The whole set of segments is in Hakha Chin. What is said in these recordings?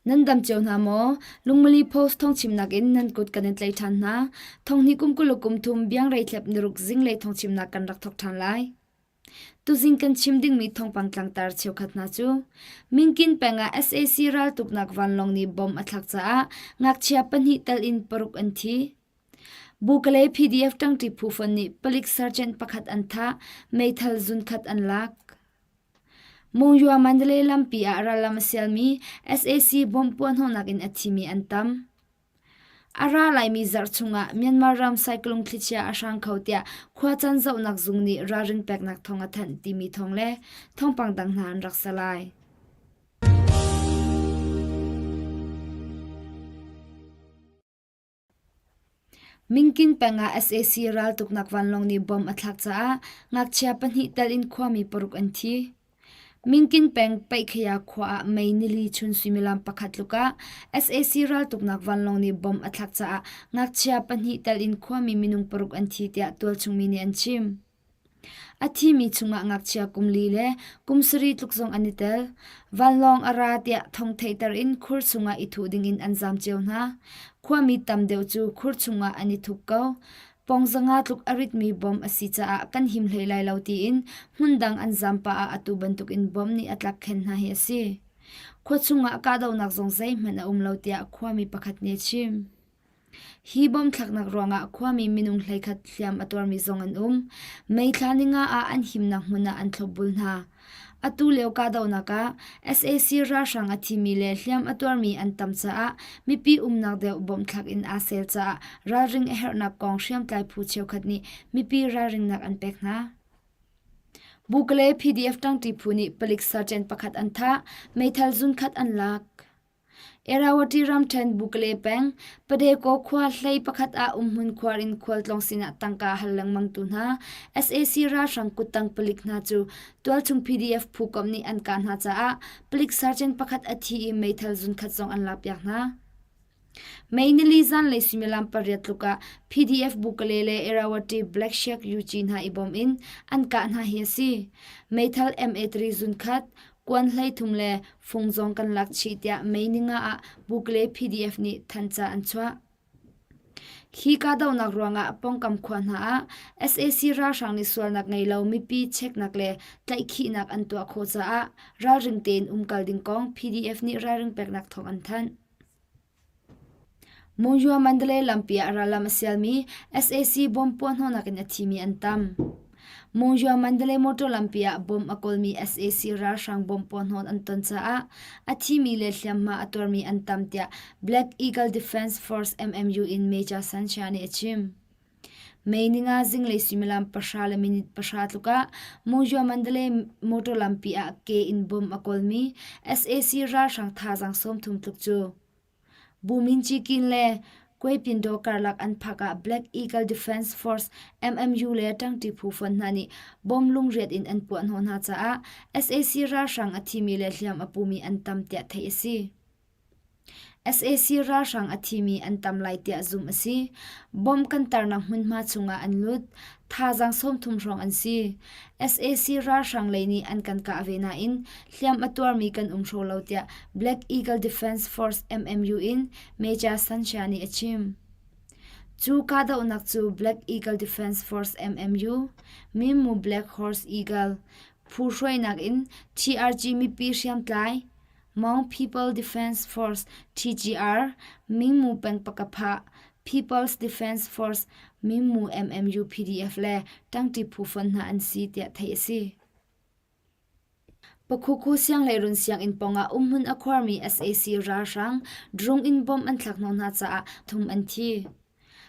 Nan dam cio hna maw? Lungmali Post thawngchimnak in nan kut kan in tlaih ṭhan hna. Thonghnih kum 20 kum thum biangrei thlep niruk zinglei thawngchimnak kan rak thawk ṭhan lai. Tuzing kan chim dingmi thawngpang tlangtar cheukhat hna cu Minkin peng ah sac raltuknak vanlawng nih bomb a thlak caah ngakchia pahnih tal in paruk an thi. Bukale PDF ṭangṭi phu fon nih palik sergeant pakhat an thah, meithal zunkhat an lak. Monywa Mandalay lampi ah rallam a sialmi sac bomb puahhnawhnak in a thimi an tam. A ra laimi zarh chungah Myanmar ram saiklung thlichia a hrang kho tiah khuacaan zohnak zung nih ralring peknak thawng a thanh timi thawng le thawngpang dang hna an rak si lai. Minkin peng ah sac raltuknak vanlawng nih bomb a thlak caah ngakchia pahnih tel in khuami paruk an thi. Minkin peng Paihkhaya khua ah May nili chun suimilam pakhat tluk ah sac raltuknak vanlawng nih bomb a thlak caah ngakchia pahnih tel in khuami minung paruk an thi tiah tualchung mi nih an chim. A thimi chungah ngakchia kum li le kum sarih tluk zong an i tel. Vanlawng a ra tiah thong theihter in khur chungah i thuh dingin an zaam cio hna. Khuami tam deuh cu khur chungah an i thup ko. Pong zanga tluk a ritmi bom a si caah kan him hlei lai lo tiin hmundang an zaam pah ah atu bantukin bom nih a tlak khen hna hi a si. Khua chungah kahdohnak zong zeihmanh a um lo tiah khuami pakhat nih a chim. Hi bomb thlaknak ruangah khuami minung 11 hliam a tuarmi zong an um. May thla ninga ah an himnak hmun ah an thlopbul hna. Atu lio kahdohnak ah sac ralhrang a thimi le hliam a tuarmi an tam caah mipi umnak deuh bawmhthlak in aa sel caah ralring a herhnak kong hriamtlai phu cheukhat nih mipi ralringnak an pek hna. Bukale PDF ṭangṭi phu nih palik sergeant pakhat an thah, meithal zunkhat an lak. Irrawaddy ramṭhen Bukle peng, Padeko khua hlei pakhat ah umhmun khuar in khualtlawng sinah tangka a hal lengmangtu hna sac ralhrang kuttang palik hna cu tualchung PDF phu komh nih an kah hna caah palik sergeant pakhat a thi i meithal zunkhat zong an lakpiak hna. May nili zanlei suimilam pariat tluk ah PDF Bukale le Irrawaddy Black Shark UG hna i bawm in an kah hna hi a si. Meithal MA3 zunkhat, kuan 13 le fung zong kan lak chih tiah May ninga ah Bukle PDF nih thanhca an chuah. Hi kahdohnak ruangah pawngkam khua hna ah sac ralhrang nih sualnak ngei lo mipi cheknak le tlaihkhihnak an tuah khawh caah ralring tein umkal ding kong PDF nih ralring peknak thawng an thanh. Monywa Mandalay lampi ah rallam a sialmi sac bomb puahhnawhnak in a thimi an tam. Monywa Mandalay motor lampi ah bomb a kawlmi sac ralhrang bomb puahhnawh an ton caah a thimi le hliamhma a tuarmi an tam tiah Black Eagle Defense Force MMU in Major Sanchia nih a chim. May ninga zinglei suimilam pahra le minute pahra tluk ah Monywa Mandalay motor lampi ah ke in bomb a kawlmi sac ralhrang thazaang 30 tluk cu Buminci-kin le Kwepindo karlak an phak ah Black Eagle Defense Force MMU le ṭangṭi phu fon hna nih bomb lungriat in an puahhnawh hna caah sac ralhrang a thimi le hliam a pumi an tam tiah theih a si. Sac ralhrang a thimi an tam lai tiah zumh a si. Bomb kan tarnak hmunhma chungah an lut. Thazaang 30 hrawng an si. Sac ralhrang lei nih an kan kah ve nain hliam a tuarmi kan um hraw lo tiah Black Eagle Defense Force MMU in Major Sanchia nih a chim. Cu kahdohnak cu Black Eagle Defense Force MMU, Mimmu Black Horse Eagle, phu hruainak in TRG mipi hriamtlai, Hmong People Defense Force TGR, Mingmu peng Pakapha, People's Defense Force Mingmu MMU PDF le ṭangṭi phu fon hna an si tiah theih a si. Pakhukhu sianghleirun sianginn pawngah umhmun a khuarmi sac ralhrang drone in bomb an thlak hnawh hna caah thum an thi.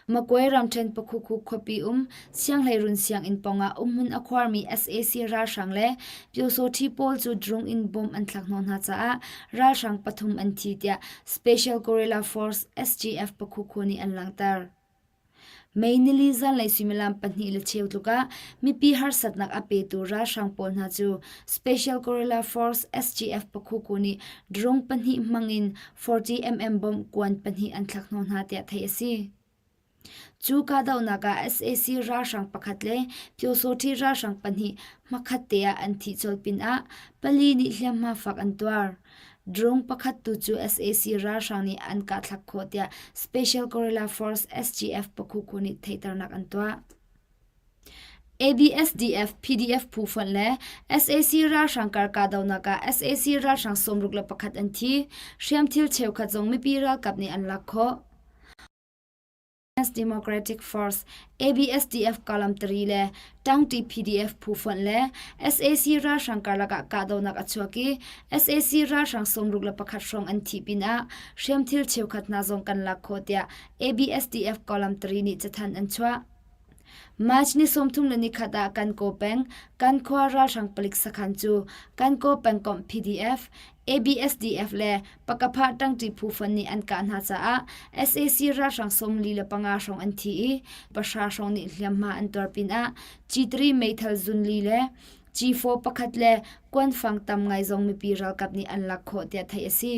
Magway ramṭhen Pakhukhu khuapi um Sianghleirun sianginn pawngah umhmun a khuarmi sac ralhrang le Pyosawṭhi pawl cu drone in bomb an thlak hnawh hna caah ralhrang pathum an thi tiah Special Guerrilla Force SGF Pakhukhu nih an langhter. May nili zanlei suimilam pahnih le cheu tluk ah mipi harsatnak a petu ralhrang pawl hna cu Special Guerrilla Force SGF Pakhukhu nih drone pahnih hmang in 40mm bomb kuan pahnih an thlak hnawh hna tiah theih a si. Cu kahdohnak ah sac ralhrang pakhat le Pyosawṭhi ralhrang pahnih hmakhat te ah an thih colh pinah pali nih hliamhma fak an tuar. Drone pakhat tu cu sac ralhrang nih an kahthlak khawh tiah Special Guerrilla Force SGF Pakhuku nih theihternak an tuah. ABSDF, PDF phu fonh le sac ralhrang kar kahdohnak ah sac ralhrang 61 an thi. Hriamthil cheukhat zong mipi ralkap nih an lak khawh. Democratic Force, ABSDF Kalamtari le Tangti PDF phu fonh le sac ralhrang karlak ah kahdohnak a chuak i sac ralhrang 61 hrawng an thih pinah hriamthil cheukhat hna zong kan lak khawh tiah ABSDF Kalamtari nih cathanh an chuah. March ni 31 ah Kankaw peng Kankhua ralhrang palik sakhan cu Kankaw pengkomh PDF, ABSDF le Pakapha ṭangṭi phu fonh nih an kah hna caah sac ralhrang 45 hrawng an thi i pahra hrawng nih hliamhma an tuar pinah G3 meithal zunli le G4 pakhat le kuanfang tam ngai zong mipi ralkap nih an lak khawh tiah theih a si.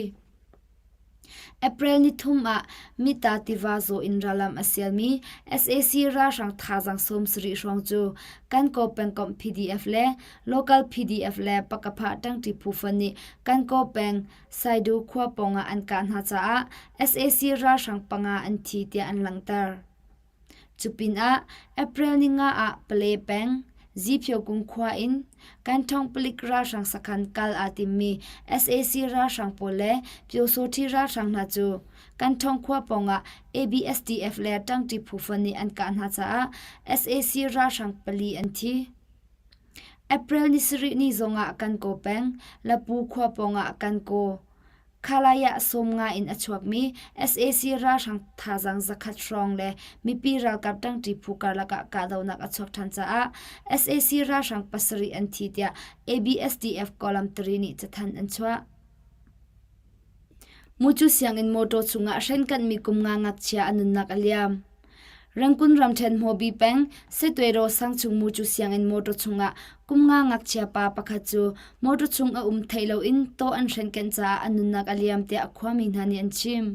April nithum ah Mita tiva zaw in rallam a sialmi sac ralhrang thazaang 70 hrawng cu Kankaw pengkomh PDF le local PDF le Pakapha ṭangṭi phu fonh nih Kankaw peng Saidu khua pawngah an kah hna caah sac ralhrang panga an thi tiah an langhter. Cupinah April ninga ah Pale peng Ziphyokung khua in Kanthong palik ralhrang sakhan kal aa timmi sac ralhrang pawl le Pyosawṭhi ralhrang hna cu Kanthong khua pawngah ABSDF le ṭangṭi phu fonh nih an kah hna caah sac ralhrang pali an thi. April ni sarih ni zongah Kankaw peng Lapu khua pawngah Kankaw Khalai ah 50 in a chuakmi sac ralhrang thazaang zakhat hrawng le mipi ralkap ṭangṭi phu karlak ah kahdohnak a chuak ṭhan caah sac ralhrang pasarih an thi tiah ABSDF Kawlam 3 nih cathanh an chuah. Mucu sianginn mawṭaw chungah hrenkanhmi kum nga ngakchia a nunnak a liam. Rangoon ramṭhen Hmawbi peng Setwero sangchung mucu sianginn mawṭaw chungah kum nga ngakchia pa pakhat cu mawṭaw chung a um theih loin taw an hrenkenh caah a nunnak a liam tiah khuami hna nih an chim.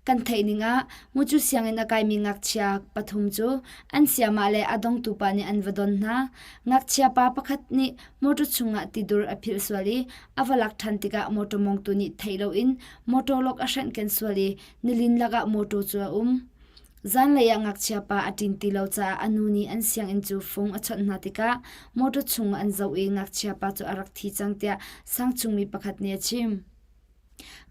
Kan theih ning ah mucu sianginn a kaimi ngakchia pathum cu an siamah le a dongtu pa nih an va don hna. Ngakchia pa pakhat nih mawṭaw chungah tidur a philh sual i a va lak ṭhan tikah mawṭaw mongtu nih theih loin mawṭaw lok a hrenhken sual i nilin lakah mawṭaw cu a um. Zanlei ah ngakchia pa a ṭin ti lo caah a nu nih an sianginn cu fung a chawnh hna tikah mawṭaw chung an zoh i ngakchia pa cu a rak thi cang tiah sangchungmi pakhat nih a chim.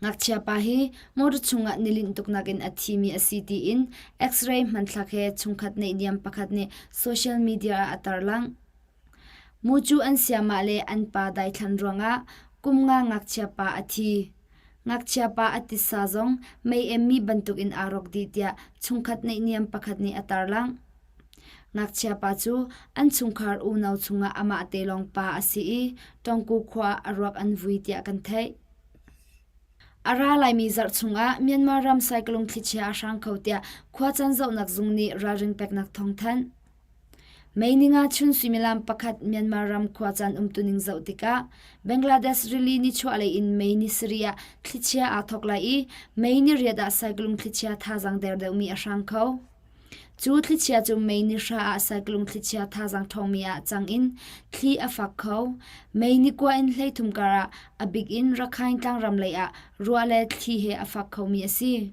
Ngakchia pa hi mawṭaw chungah nilinh tuknak in a thimi a si tiin X-ray hmanthlak he chungkhat naihniam pakhat nih social media ah a tarlangh. Mucu an siamah le an pa daithlan ruangah kum nga ngakchia pa a thi. Ngakchia pa a titsa zong mei emmi bantukin aa rawk dih tiah chungkhat naihniam pakhat nih a tarlangh. Ngakchia pa cu an chungkhar unau chungah amah te lawng pa a si i Tawngku khua ah a ruak an vui tiah kan theih. A ra laimi zarh chungah Myanmar ram saikalung thlichia a hrang kho tiah khuacaan zohnak zung nih ralring peknak thawng thanh. May ninga chun suimilam pakhat Myanmar ram khuacaan umtuning zoh tikah Bangladesh rili nichuahlei in May ni sarih ah thlichia aa thawk lai i May ni riat ah cyclone thlichia thazaang der deuhmi a hrang kho. Cu thlichia cu May ni hra ah cyclone thlichia thazaang ṭhawngmi ah cang in thli a fak kho. May ni kua in hleithum kar ah a bik in Rakhine tlangram lei ah ruah le thli he a fak khomi a si.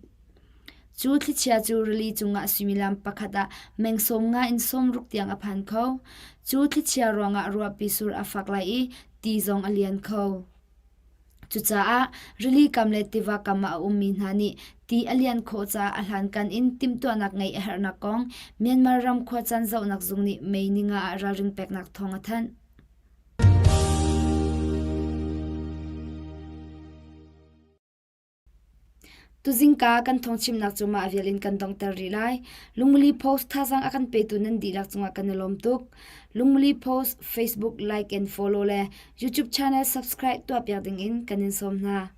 Cu thlichia cu rili cungah suimilam pakhat ah meng 50 in 60 tiang a phan kho. Cu thlichia ruangah ruahpi sur a fak lai i ti zong a lian kho. Cucaah rili kam le tiva kam ah a ummi hna nih ti a lian khawh caah a hlankan in timhtuahnak ngeih a herhnak kong Myanmar ram khuacaan zohnak zung nih May ninga ah ralring peknak thawng a thanh. Tuzingka kan thawngchimnak cu mah vial in kan donghter rih lai. Lungmuli Post thazaang a kan petu nan dihlak cungah kan i lawm tuk. Lungmuli Post Facebook like and follow le YouTube channel subscribe tuahpiak dingin kan in sawm hna.